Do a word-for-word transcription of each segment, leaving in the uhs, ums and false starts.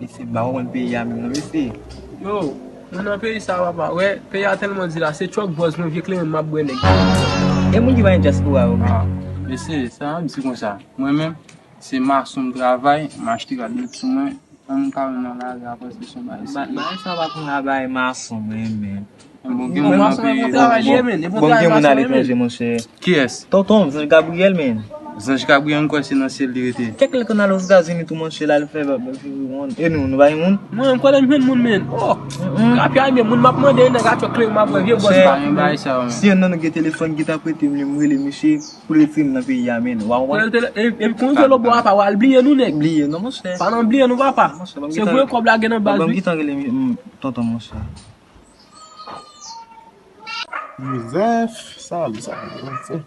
Mesye, m pa konprann peyi a menm non, mesye. Yo, mwen nan peyi sa, papa. Wè, peyi a tèlman di la, se truck buzz mwen, vye klerenn m ap bwè, nèg. E moun ki pa gen dyaspora yo menm? Ah, mesye, sa m di konsa. Mwen menm, se mason m travay, m achte rad nèt sou mwen, ann kare nan lari a, paske se yon bagay serye. Bagay sa pa konn bagay mason, mwen menm. Bon, gen moun nan peyi. Bon, gen moun aletranje, monchè. Kiyès? Tonton, Zanj Gabriyèl, menn. Zanj Gabriyèl, m kwè se nan syèl li rete. Kèk lè konn al Ozetazini tou, monchè, l al fè moun. E nou, nou pa gen moun? Mwen, m kwè lè m jwenn moun, menn. Oh! Rapyay, men moun m ap mande, nèg a tchòk klere m ap wè vye bòs pa. Si yonn nan nou gen telefòn ki ta prete m li, m rele misye pou l retire m nan peyi a, menn. Wa, wa. Epi konn se lo bò apa, w al bliye nou, nèg. Bliye, non, monchè. Pa nan bliye nou, papa. Se vre kòb la gen nan baz, wi. Ban m kitan rele tonton, monchè. Joseph, salut, salut.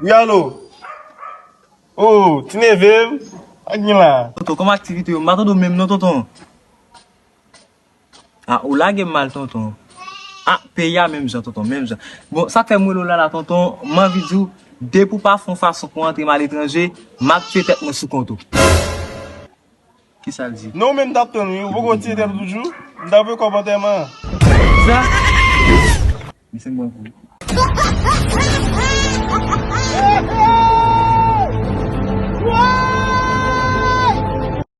Wi, alo. Oh, ti neve m. Sa k gen la? Tonton, kòman aktivite yo? M pa tande w menm non, tonton. Ah, ou lage m mal, tonton. Ah, peyi a menm jan, tonton, menm jan. Bon, sa k fè m rele w la la, tonton, m anvi di w, depi w pa fè yon fason pou antre m aletranje, m ap tiye tèt mwen sou kont ou. Kisa l di? Non, ou menm t ap tann wi, ou poko tiye tèt ou toujou? M t ap voye kòb antèman an. Sa? Mesye, m pran kou.